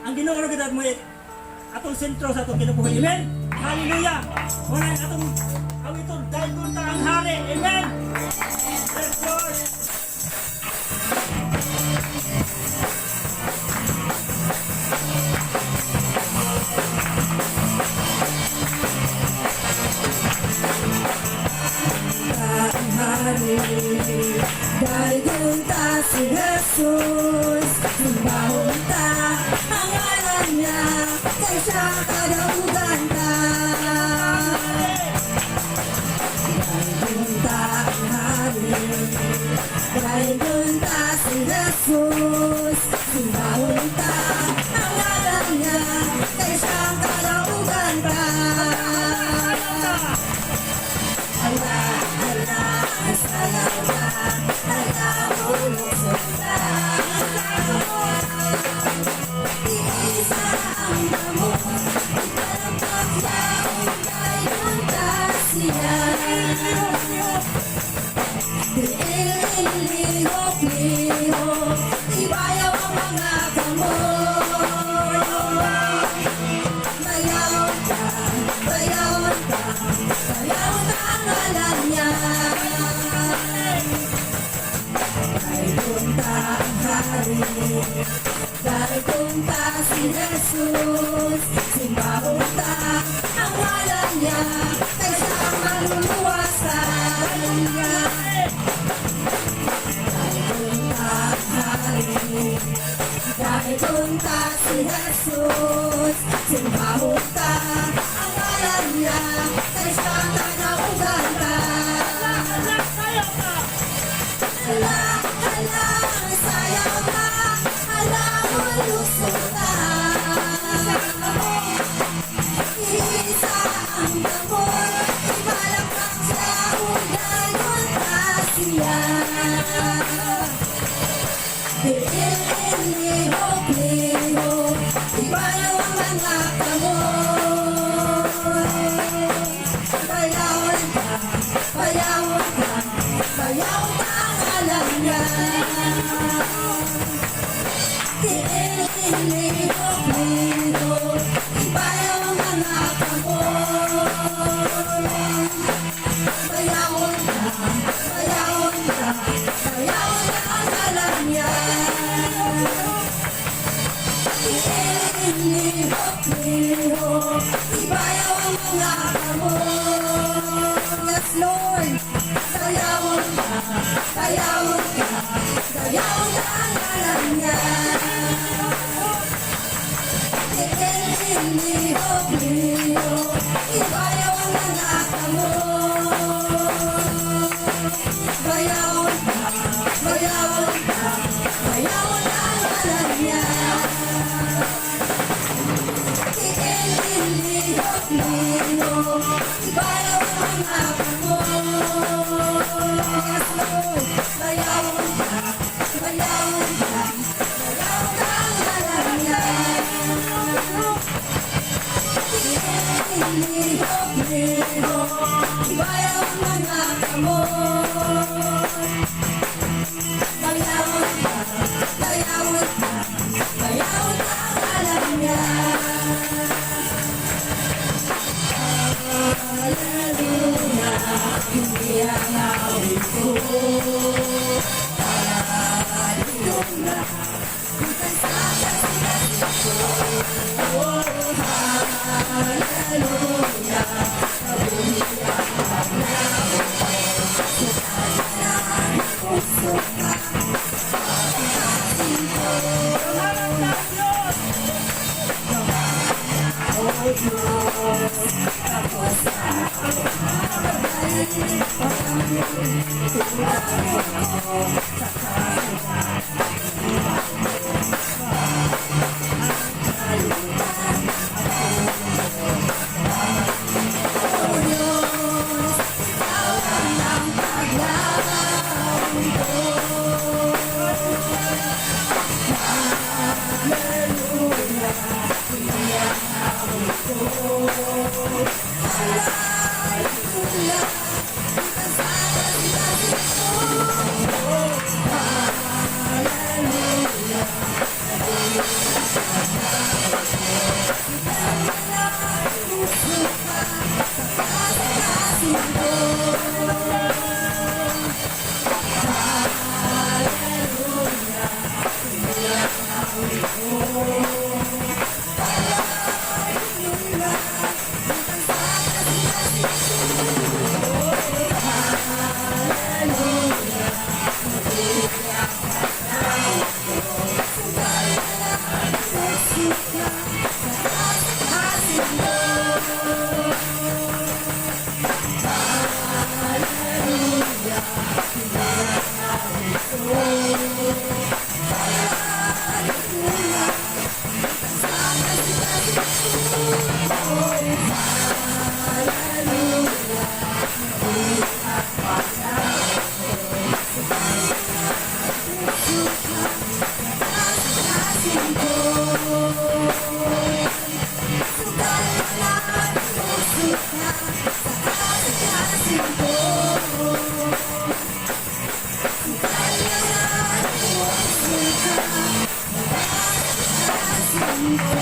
Ang Ginoo ra gid mo atong sentro sa atong kinabuhi. Amen. Hallelujah. Wala ang atong awiton dahil ta ang hari. Amen. Yes, Lord. Ang hari, dahil ta si Jesus, simbahon ta ang ngalan niya, kay siya kadaugan ta. Dahil ta ang hari, dahil ta si Jesus, simbahon ta ang ngalan niya, kay siya kadaugan ta. Hala, hala, sayaw ta, hala, mulukso ta. Iisa ang gamot, ipalakpak yaon dayon ta siya. Tiil, lihok, lihok, ibayaw ang mga kamot. Bayaw ta, bayaw ta, bayaw ta ang ngalan niya. Dahil ta ang hari, dahil ta si Jesus, simbahon ta ang ngalan niya, kay siya ang maluluwasan niya. Dahil ta ang hari, dahil ta si Jesus, simbahon ta ang ngalan niya, kay siya ang kadaugan ta. Hala, sayaw ta. Hala, hala, sayaw ta, hala, mulukso ta. Iisa ang gamot, ipalakpak siya, dayon ta siya. Tiil, lihok, lihok, ibayaw ang mga kamot. Bayawan ta, bayawan ta, bayawan ta ang ngalan niya. Tiil, lihok, lihok, ibayaw ang mga kamot. Bayawan ta, bayawan ta, bayawan ta ang ngalan niya. Tiil, lihok, lihok, ibayaw ang mga kamot. Yes, Lord. Dayawon ta, dayawon ta, dayawon ta ang ngalan niya. Tiil, lihok, lihok, ibayaw ang mga kamot. Bayawon ta, bayawon ta, bayawon ta ang ngalan niya. Tiil, lihok, lihok, ibayaw ang mga kamot. Yes, Lord. Bayawon ta, bayawon ta, bayawon ta ang ngalan niya. Tiil, lihok, lihok, ibayaw ang mga kamot. Bayawon ta, bayawon ta, bayawon ta ang ngalan niya. Hallelujah, hindi ang awit ko. Hallelujah, bisan sa kasing ko. Hallelujah, kabuhi ang paglaom. Sukad puso ka, ko. Pangalan ng Diyos. O Diyos, tapos na tulad mo sa kasugat, ang kalutan O Diyos, ikaw lang ang paglaom ko. Hallelujah, hindi ang awit ko. Hallelujah, bisan sa kasing ko. Hallelujah, ko. Hallelujah, awit ko. Hallelujah, butang sa kasing-kasing ko. Hallelujah, suka sa kasing ko. Hallelujah, awit ko. Hallelujah, sa kasing-kasing ko. Hallelujah, suka sa kasing ko. Suka suka sa kasing ko. Suka suka sa kasing ko.